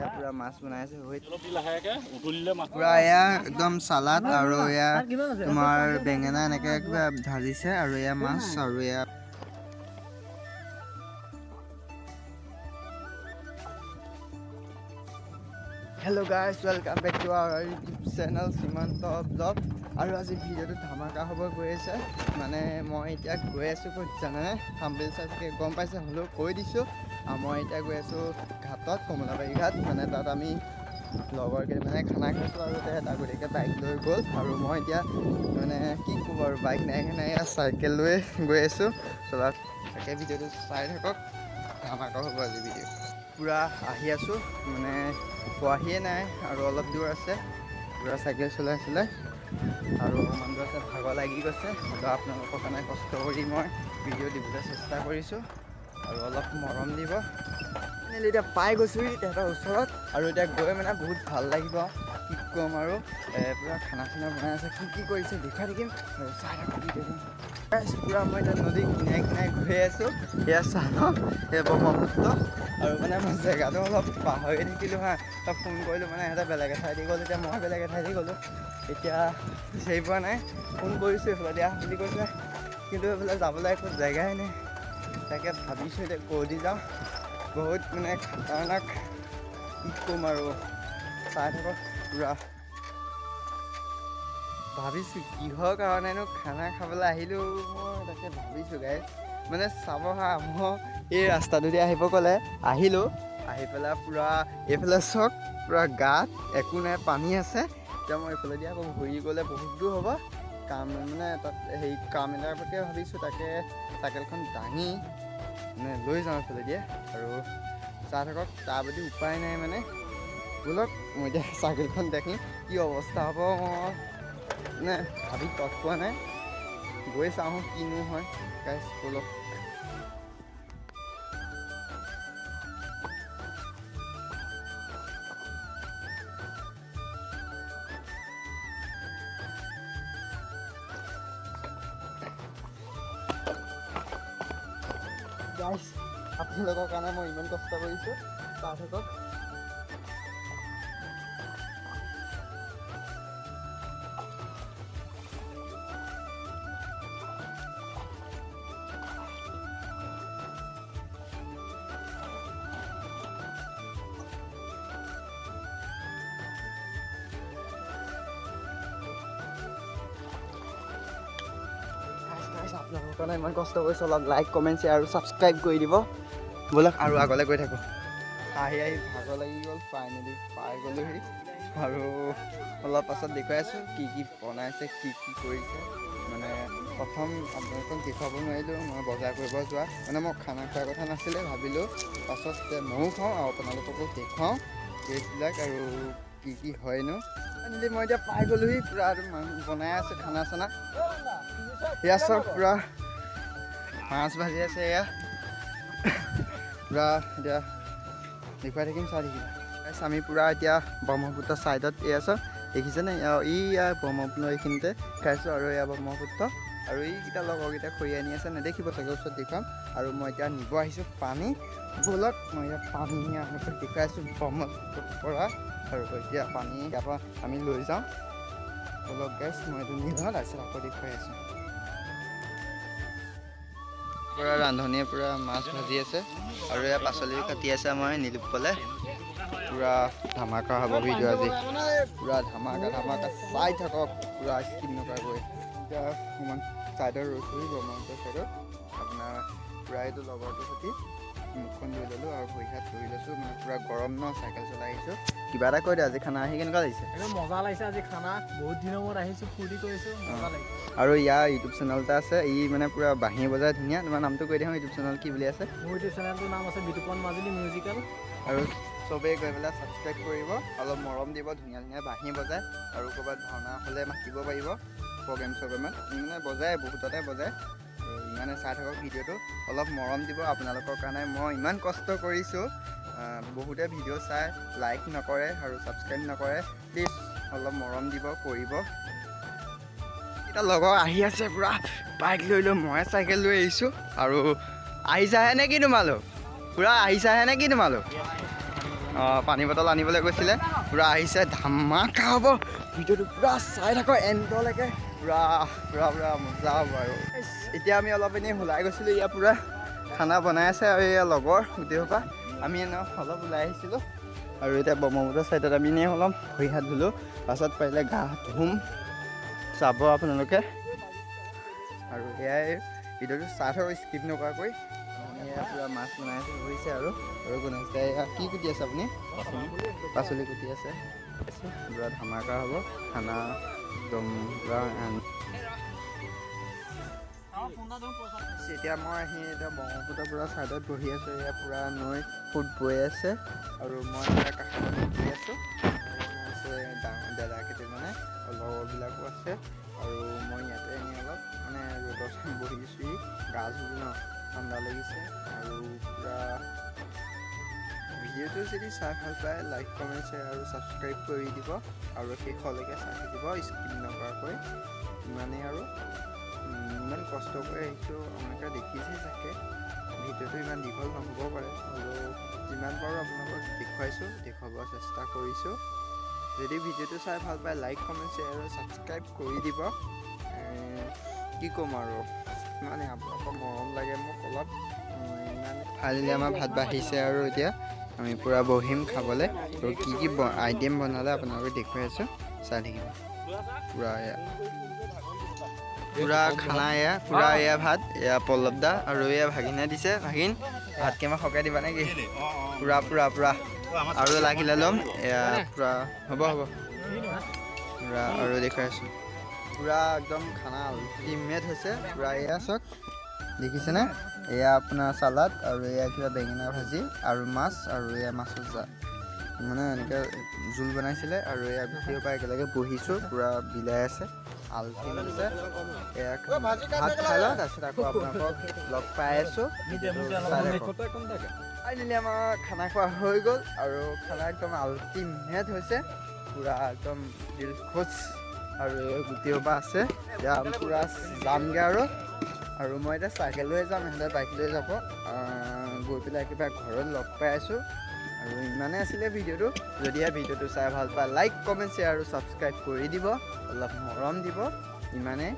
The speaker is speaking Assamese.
এয়া পূৰা মাছ বনাই আছে হৈ। অলপ দি লাহেকে উতলিলে মাছ। পূৰা এয়া একদম চালাড আৰু এয়া তোমাৰ বেঙেনা এনেকৈ কিবা ভাজিছে আৰু এয়া মাছ আৰু এয়া। Hello guys, welcome back to our YouTube channel Simanta blog. আৰু আজি ভিডিঅ'টো ধামাকা হ'ব গৈ আছে। মানে মই এতিয়া গৈ আছোঁ ক'ত জানেনে? থাম্বনেইল চাই চাগে গম পাইছে, হ'লেও কৈ দিছোঁ। আৰু মই এতিয়া গৈ আছোঁ ঘাটত, কমলাবাৰী ঘাট। মানে তাত আমি লগৰ কেইটামানে খানা খাইছোঁ আৰু তেহেঁত আগতীয়াকৈ বাইক লৈ গ'ল আৰু মই এতিয়া মানে কি ক'ব আৰু, বাইক নাই কাৰণে এয়া চাইকেল লৈ গৈ আছোঁ চলা। তাকে ভিডিঅ'টো চাই থাকক, ধামাকা হ'ব আজি ভিডিঅ'। পূৰা আহি আছোঁ, মানে পোৱাহিয়ে নাই আৰু অলপ দূৰ আছে। পূৰা চাইকেল চলাই চলাই আৰু অকণমান দূৰ আছে, ভাগৰ লাগি গৈছে। আৰু আপোনালোকৰ কাৰণে কষ্ট কৰি মই ভিডিঅ' দিবলৈ চেষ্টা কৰিছোঁ আৰু অলপ মৰম দিব। ফাইনেলি এতিয়া পাই গৈছোঁহি তেহেঁতৰ ওচৰত আৰু এতিয়া গৈ মানে বহুত ভাল লাগিব, কি ক'ম আৰু। পূৰা খানা চানা বনাই আছে, কি কি কৰিছে দেখুৱাই থাকিম আৰু চাই থাকক ভিডিঅ'টো। Guys, পূৰা মই এতিয়া নদী কিনাৰে কিনাৰে গৈ আছোঁ। এয়া চাওক, এয়া ব্ৰহ্মপুত্ৰ। আৰু মানে মই জেগাটো অলপ পাহৰি থাকিলোঁ হা। তাক ফোন কৰিলোঁ, মানে সিহঁতে বেলেগ এঠাইদি গ'ল, এতিয়া মই বেলেগ এঠাইদি গ'লোঁ। এতিয়া বিচাৰি পোৱা নাই। ফোন কৰিছোঁ, এইফালে দিয়া বুলি কৈছে, কিন্তু এইফালে যাবলৈ একো জেগাই নাই। তাকে ভাবিছোঁ এতিয়া ক'দি যাওঁ। বহুত মানে খাতাৰনাক, কি ক'ম আৰু। চাই থাকক। পূৰা ভাবিছোঁ কিহৰ কাৰণেনো খানা খাবলৈ আহিলোঁ মই, তাকে ভাবিছোঁ গাইজ। মানে চাব হা, মই এই ৰাস্তাটোদি আহিব ক'লে আহিলোঁ, আহি পেলাই পূৰা এইফালে চাওক, পূৰা গাঁত, একো নাই, পানী আছে। এতিয়া মই এইফালেদি আকৌ ঘূৰি গ'লে বহুত দূৰ হ'ব। কাম মানে তাত হেৰি কাম এটাৰ প্ৰতি ভাবিছোঁ, তাকে চাইকেলখন দাঙি মানে লৈ যাওঁ এইফালেদিয়ে আৰু চাই থাকক, তাৰ প্ৰতি উপায় নাই। মানে ব'লক, মই এতিয়া চাইকেলখন দেখিম কি অৱস্থা হ'ব, মই মানে ভাবি তত পোৱা নাই। গৈ চাওঁ কিনো হয়। গাইজ ব'লক। গাইজ, আপোনালোকৰ কাৰণে মই ইমান কষ্ট কৰিছোঁ, চাই থাকক। গাইজ, গাইজ, আপোনালোকৰ কাৰণে ইমান কষ্ট কৰিছোঁ, অলপ লাইক, কমেণ্ট, শ্বেয়াৰ আৰু ছাবস্ক্ৰাইব কৰি দিব। ব'লক আৰু আগলৈ গৈ থাকোঁ। আহি আহি ভাগৰ লাগি গ'ল, ফাইনেলি পাই গ'লোহি আৰু অলপ পাছত দেখুৱাই আছোঁ কি কি বনাইছে, কি কি কৰিছে। মানে প্ৰথম আপোনালোকক দেখুৱাব নোৱাৰিলোঁ, মই বজাৰ কৰিব যোৱা, মানে মই খানা খোৱাৰ কথা নাছিলে, ভাবিলোঁ পাছত যে ময়ো খাওঁ আৰু আপোনালোককো দেখুৱাওঁ টেষ্টবিলাক আৰু কি কি হয়নো। ফাইনেলি মই এতিয়া পাই গ'লোহি, পূৰা আৰু মানুহ বনাই আছে খানা চানা। এয়া চব পূৰা মাছ ভাজি আছে। এয়া পূৰা এতিয়া দেখুৱাই থাকিম, চাই থাকিম। Guys, আমি পূৰা এতিয়া ব্ৰহ্মপুত্ৰ ছাইডত, এয়া চব দেখিছেনে? এইয়া ব্ৰহ্মপুত্ৰ, এইখিনিতে খাইছোঁ আৰু এয়া ব্ৰহ্মপুত্ৰ। আৰু এইকেইটা লগৰকেইটা খৰি আনি আছে, নেদেখিব চাগে, ওচৰত দেখুৱাম। আৰু মই এতিয়া নিব আহিছোঁ পানী। ব'লক, মই এতিয়া পানী আপোনালোকক দেখুৱাই আছোঁ ব্ৰহ্মপুত্ৰৰ পৰা। আৰু এতিয়া পানী ইয়াৰ পৰা আমি লৈ যাওঁ। ব'লক গাইজ, মই এইটো নি লওঁ, তাৰপিছত আকৌ দেখুৱাই আছোঁ। পূৰা ৰান্ধনীয়ে পূৰা মাছ ভাজি আছে আৰু এয়া পাচলি কাটি আছে আমাৰ নীলোৎপলে। পূৰা ধামাকা হ'ব ভিডিঅ' আজি, পূৰা ধামাকা ধামাকা, চাই থাকক পূৰা স্কিপ নকৰাকৈ। এতিয়া অকণমান ছাইডত ৰৈছোহি, ব্ৰহ্মপুত্ৰ ছাইডত। আপোনাৰ পূৰা এইটো লগৰটোৰ সৈতে মুখখন ধুই ল'লোঁ আৰু ভৰি হাত ধুই লৈছোঁ। মানে পূৰা গৰম ন, চাইকেল চলাই আহিছোঁ। কিবা এটা কৈ দে, আজি খানা আহি কেনেকুৱা লাগিছে? একদম মজা লাগিছে আজি খানা, বহুত দিনৰ মূৰত আহিছোঁ, ফূৰ্তি কৰিছোঁ, মজা লাগিছে। আৰু ইয়াৰ ইউটিউব চেনেল এটা আছে, ই মানে পূৰা বাঁহী বজাই ধুনীয়া। তোমাৰ নামটো কৈ দিয়া, ইউটিউব চেনেল কি বুলি আছে? মোৰ ইউটিউব চেনেলটোৰ নাম আছে বিতুপন মাজুলী মিউজিকেল। আৰু চবেই গৈ পেলাই ছাবস্ক্ৰাইব কৰিব, অলপ মৰম দিব। ধুনীয়া ধুনীয়া বাঁহী বজায় আৰু ক'ৰবাত ভাওনা হ'লে মাতিব পাৰিব প্ৰগ্ৰেম চগ্ৰেমত। মানে বজায়, বহুততে বজায়। আৰু ইমানে চাই থাকক ভিডিঅ'টো, অলপ মৰম দিব। আপোনালোকৰ কাৰণে মই ইমান কষ্ট কৰিছোঁ। বহুতে ভিডিঅ' চাই লাইক নকৰে আৰু ছাবস্ক্ৰাইব নকৰে। প্লিজ অলপ মৰম দিব, কৰিব। এতিয়া লগৰ আহি আছে পূৰা বাইক লৈ লৈ, মই চাইকেল লৈ আহিছোঁ। আৰু আহিছাহে নে কি তোমালোক? পূৰা আহিছাহে নে কি তোমালোক? অঁ, পানী বটল আনিবলৈ গৈছিলে। পূৰা আহিছে, ধামাকা হ'ব ভিডিঅ'টো, পূৰা চাই থাকক এণ্ডলৈকে। পূৰা পূৰা পূৰা মজা হ'ব। আৰু এতিয়া আমি অলপ এনেই ওলাই গৈছিলোঁ। ইয়াৰ পূৰা খানা বনাই আছে আৰু এয়া লগৰ গোটেইসোপা। আমি এনেই অলপ ওলাই আহিছিলোঁ আৰু এতিয়া ব্ৰহ্মপুত্ৰ ছাইডত আমি এনেই অলপ ভৰি হাত ধুলোঁ। পাছত পাৰিলে গা ধুম, চাব আপোনালোকে। আৰু এয়াই, ভিডিঅ'টো চাই থাকক স্কিপ নকৰাকৈ। এয়া পূৰা মাছ বনাই আছে, হৈছে। আৰু আৰু গণেশ দাই এয়া কি কুটি আছে? আপুনি পাচলি কুটি আছে। পূৰা ধামাকা হ'ব খানা একদম পূৰা। এতিয়া মই আহি এতিয়া ব্ৰহ্মপুত্ৰ পূৰা ছাইডত বহি আছোঁ। এয়া পূৰা নৈ সোঁত বৈ আছে আৰু মই এতিয়া কাষত বহি আছোঁ। আছে ডাঙৰ দাদা কেইটামানে, লগৰবিলাকো আছে। আৰু মই ইয়াতে এনেই অলপ মানে ৰ'দত বহিছোহি। গা ধুলোঁ ন, ঠাণ্ডা লাগিছে। আৰু পূৰা ভিডিঅ'টো যদি চাই ভাল পায়, লাইক, কমেণ্ট, শ্বেয়াৰ আৰু ছাবস্ক্ৰাইব কৰি দিব আৰু শেষলৈকে চাই থাকিব স্কিপ নকৰাকৈ। ইমানেই। আৰু ইমান কষ্ট কৰি আহিছোঁ, আপোনালোকে দেখিছেই চাগে। ভিডিঅ'টো ইমান দীঘল নহ'ব পাৰে, হ'লেও যিমান পাৰোঁ আপোনালোকক দেখুৱাইছোঁ, দেখুৱাব চেষ্টা কৰিছোঁ। যদি ভিডিঅ'টো চাই ভাল পায়, লাইক, কমেণ্ট, শ্বেয়াৰ আৰু ছাবস্ক্ৰাইব কৰি দিব। কি ক'ম আৰু, মানে আপোনালোকৰ মৰম লাগে মোক অলপ। ইমান ফাইনেলি আমাৰ ভাত বাঢ়িছে আৰু এতিয়া আমি পূৰা বহিম খাবলৈ। আৰু কি কি আইটেম বনালে আপোনালোকে দেখুৱাই আছোঁ, চাই থাকিব। পূৰা এয়া পূৰা খানা, এয়া পূৰা এয়া ভাত, এয়া পল্লৱ দা আৰু এয়া ভাগিনে দিছে। ভাগিন, ভাত কেইমান সৰহকৈ দিবা নেকি? পূৰা পূৰা পূৰা আৰু লাগিলে ল'ম। এয়া পূৰা হ'ব হ'ব পূৰা। আৰু দেখুৱাই আছোঁ, পূৰা একদম খানা আল্টিমেট হৈছে পূৰা। এয়া চাওক, দেখিছেনে? এয়া আপোনাৰ চালাড আৰু এয়া কিবা বেঙেনা ভাজি আৰু মাছ আৰু এয়া মাছৰ মানে এনেকৈ জোল বনাইছিলে। আৰু এয়া গোটেইৰ পৰা একেলগে বহিছোঁ, পূৰা বিলাই আছে, আল্টিমেট হৈছে। এয়া ভাত খাই লওঁ, তাৰপিছত আকৌ আপোনালোকক লগ পাই আছোঁ। ফাইনেলি আমাৰ খানা খোৱা হৈ গ'ল আৰু খানা একদম আল্টিমেট হৈছে, পূৰা একদম দিল খুচ। আৰু এই গোটেইসোপা আছে। এতিয়া পূৰা যামগৈ আৰু। আৰু মই এতিয়া চাইকেল লৈ যাম, ইহঁতে বাইক লৈ যাব। গৈ পেলাই কিবা ঘৰত লগ পাই আছোঁ। আৰু ইমানেই আছিলে ভিডিঅ'টো। যদিহে ভিডিঅ'টো চাই ভাল পায়, লাইক, কমেণ্ট, শ্বেয়াৰ আৰু ছাবস্ক্ৰাইব কৰি দিব, অলপ মৰম দিব। ইমানেই।